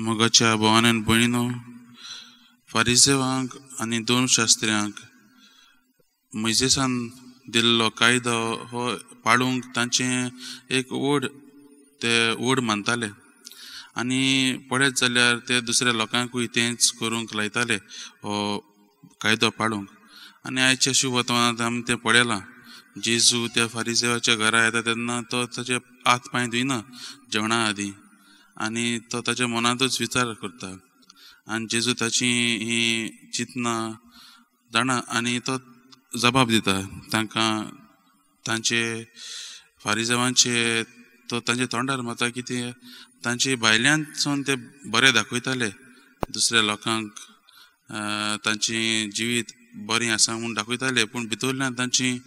मोगाच्या भावान आनी भयणीनो, फारिसेवांक आनी दोन शास्त्र्यांक मोयजेसान दिल्लो कायदो हो पाळूंक तांचें एक व्हड ते व्हड मानताले आनी पळयत जाल्यार ते दुसऱ्या लोकांकूय तेंच करूंक लायताले हो कायदो पाळूंक. आनी आयच्या शुभवर्तमानांत आमी तें पळयलां, जेजू त्या फारिसेवाच्या घरा येता तेन्ना तो ताचे हात पांय धुयना जेवणा आदीं आनी तो ताच्या मनांतूच विचार करता आनी जेजू ताची ही चिंतना जाणा आनी तो जबाब दिता तांकां. तांचे फारिजेवांचे तो तांच्या तोंडार मारता की ते तांचे भायल्यानसून ते बरें दाखयताले दुसऱ्या लोकांक, तांचें जिवीत बरें आसा म्हूण दाखयताले, पूण भितरल्यान तांची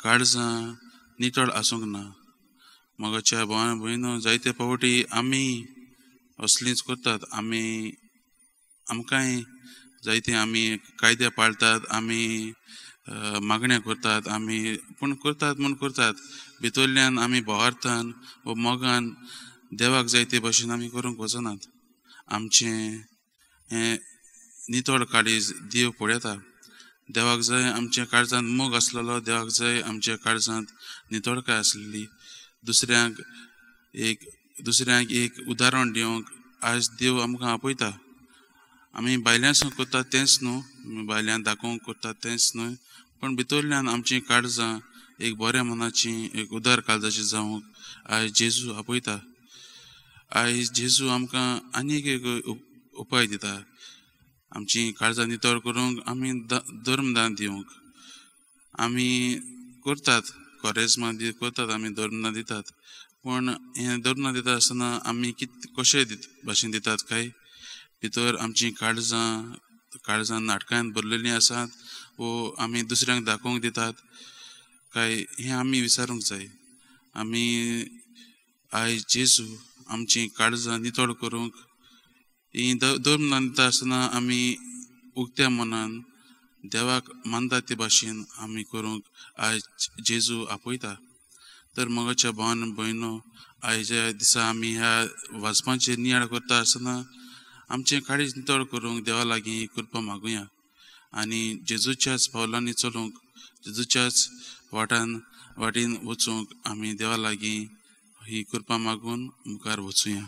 काळजां नितळ आसूंक ना. मोगाच्या भावान भयणो, जायते फावटी आमी असलींच करतात. आमी आमकांय जायते आमी कायदे पाळटात, आमी मागण्या करतात, आमी पूण करतात म्हूण करतात, भितरल्यान आमी भावार्थान वा मोगान देवाक जाय ते भशेन आमी करूंक वचनात. आमचें हें नितळ काळीज देव पळयता. देवाक जाय आमच्या काळजांत मोग आसलेलो, देवाक जाय आमच्या काळजांत नितळकाय आसलेली. दुसऱ्यांक एक उदाहरण दिवंक आयज देव आमकां आपयता. आमी भायल्यान करतात तेंच न्हू, भायल्यान दाखोवंक करतात तेंच न्हय, पूण भितरल्यान आमचीं काळजां एक बऱ्या मनाची, एक उदार काळजाची जावंक आयज जेजू आपयता. आयज जेजू आमकां आनीक एक उपाय दिता, आमची काळजां नितळ करूंक आमी धर्मदान दिवंक. आमी करतात कोरेज्मा करतात, आमी धर्मदान दितात, पूण हें धर्मदान दिता आसतना आमी कशे भाशेन दितात काय भितर आमची काळजां नाटकान भरलेलीं आसात वो आमी दुसऱ्यांक दाखोवंक दितात काय, हें आमी विचारूंक जाय. आमी आयज जेजू आमची काळजां नितळ करूंक ही धर्मदान दिता आसतना आमी उक्त्या मनान देवाक मानता ते भाशेन आमी करूंक आयज जेजू आपयता. तर मोगाच्या भावान भयणो, आयच्या दिसा आमी ह्या वाचपाचेर नियाळ करता आसतना आमचें काळीज नितळ करूंक देवा लागीं कृपा मागुया आनी जेजूच्याच पावलांनी चलूंक, जेजूच्याच वाटेन वचूंक आमी देवा लागीं ही कृपा मागून मुखार वचुया.